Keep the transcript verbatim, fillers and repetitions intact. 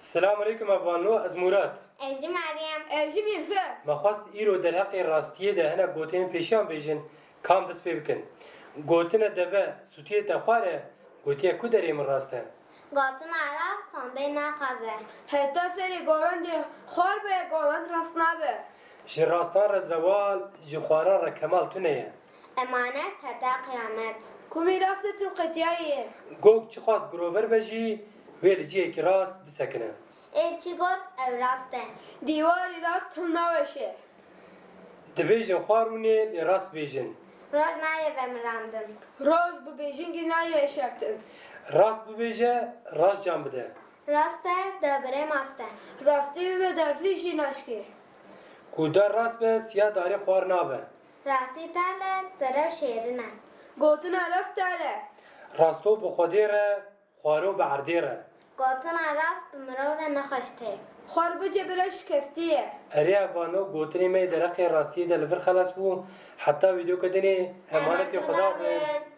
Selamun Eleykum, ev Vanlo, ez Murat. Ez jî Meryem. Ez jî Mîrze. Me xwest îro derheqê rastiyê de hinek gotên pêşiyan bêjin, kam dest pê bikin. Gotine deve sûtiyê te xwar e, gotiye ku derê min rast e. Gotina rast sandê naxwaze. Heta serê govendê xwar be, govend rast nabe. Ji rastan re zewal, ji xwaran re kemal tune ye. Emanet heta qiyamet. Ku mîrasê tu qetiyaye. Gog çiqas girover be jî, wê li cihekî rast bisekine. Ê çi got ew rast e. Dîwarî rast hilnaweşe. Dibêjin xwa rûnê lê rast bêjin. Roj nayê vemirandin. Roj bibêjin gî nayê veşartin. Rast bibêje, rast can bide. Rast e, debirê mast e. Rastî bibe derzî jî naşkê. Ku dar rast be, siya darê xwar nabe. Rastî tal e, derew şêrin e. Gotina rast tal e. Rasto bi Xwedê re, xwaro bi erdê re. Gotina rast bi mirov re nexweş tê. Xwar bice bira şikestî ye. Erê ev Vanlo, gotinê me yê derheqê rastiyê de li vir xelas bû. Heta vîdeoke dinê, emanetê Xweda bin.